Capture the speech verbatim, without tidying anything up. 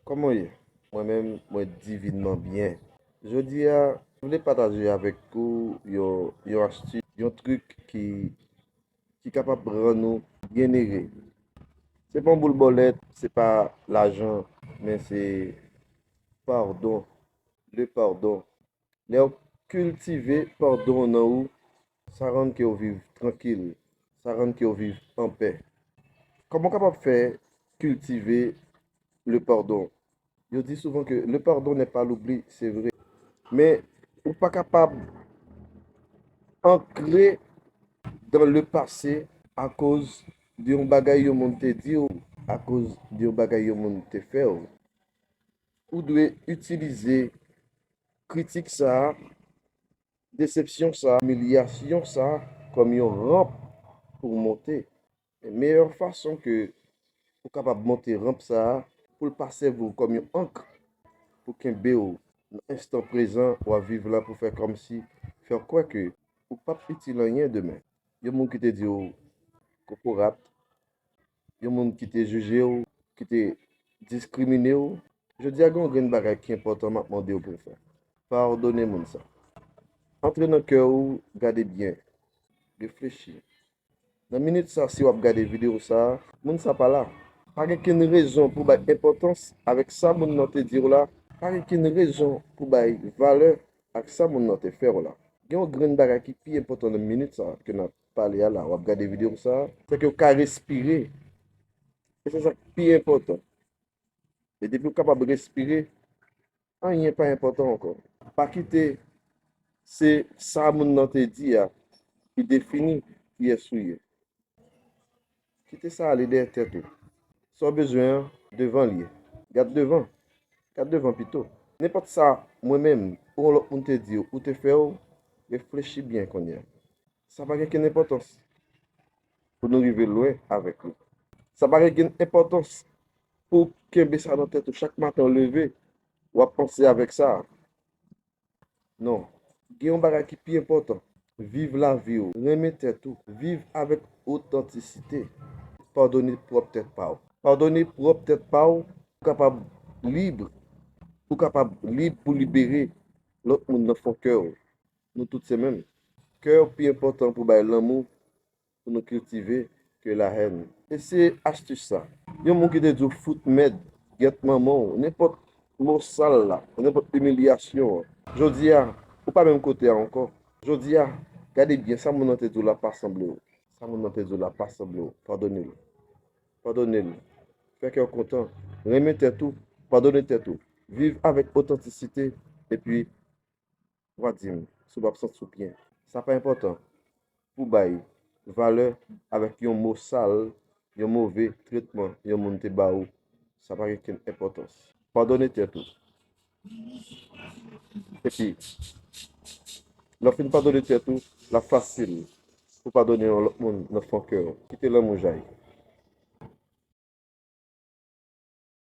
Kòman w ye? Mwen menm, mwen divinman byen. Jodi a, m vle pataje avèk ou yon, yon astis, yon trik ki, ki kapab rann ou byenere. Se pa yon boul bòlèt, se pa lajan, men se padon, le pardon. Lè w kiltive padon nan ou, sa rann ke w viv trankil, sa rann ke w viv anpè. Kòman w kapab fè kiltive le pardon? Yo di souvan ke le pardon n'est pas l'oubli, se vre. Men ou pa kapab ankre dans le passé akoz de yon bagay yon moun te di w, akoz de yon bagay yon moun te fè w. Ou dwe itilize kritik sa a, desepsyon sa a, imilyasyon sa a kòm yon ranp pou w monte. Meyè fason ke ou kapab monte ranp sa a, pou l pa sèvi w kòm yon ank pou kenbe w nan enstan prezan w ap viv la, pou fè kòmsi, fè w kwè ke ou p ap itil anyen demen. Yon moun ki te di w kokorat, yon moun ki te jije w, ki te diskrimine w, jodi a gen yon grenn bagay ki enpòtan m ap mande w pou w fè. Padone moun sa. Antre nan kè w, gade byen, reflechi. Nan minit sa, si w ap gade videyo sa, moun sa pa la. Pa gen kenn rezon pou bay enpòtans avèk sa moun nan te di w la. Pa gen kenn rezon pou bay valè ak sa moun nan te fè w la. Gen yon grenn bagay ki pi enpòtan nan minit sa ke n ap pale a la, w ap gade videyo sa, se ke w ka respire. E se sa k pi enpòtan. E depi w kapab respire, anyen pa enpòtan ankò. Pa kite se sa moun nan te di a ki defini kiyès ou ye. Kite sa ale dèyè tèt ou. Sa w bezwen an, devan l ye. Gad devan. Gad devan pito. Nenpòt sa mwen menm ou yon lòt moun te di w, ou te fè w, reflechi byen kounye a. Sa pa gen kenn enpòtans pou nou rive lwen avèk li. Sa pa gen kenn enpòtans pou w kenbe sa nan tèt ou. Chak maten w leve, w ap panse avèk sa. Non. Gen yon bagay ki pi enpòtan. Viv lavi w, renmen tèt ou, viv avèk otantisite. Padone pwòp tèt pa w. Padone pwòp tèt pa w pou w kapab lib, pou w kapab lib pou libere lòt moun nan fon kè w. Nou tout se menm. Kè w pi enpòtan pou bay lanmou, pou nou kiltive ke lahèn. E se astis sa. Yon moun ki te di w fout mèd, gyèt manman w, nenpòt mo sal la, nenpòt imilyasyon an. Jodi a, ou pa menm kote a ankò. Jodi a, gade byen sa moun nan te di w la pa sanble w. Sa moun nan te di w la pa sanble w. Padone l. Padone l. Fè kè w kontan. Renmen tèt ou. Padone tèt ou. Viv avèk otantisite. Epi, twa di m, si w p ap santi w byen. Sa pa enpòtan pou bay valè avèk yon mo sal, yon move tretman yon moun te ba ou. Sa pa gen kenn enpòtans. Padone tèt ou. Epi, lè w fin padone tèt ou, l ap fasil pou padone yon lòt moun nan fon kè w. Kite lanmou jayi.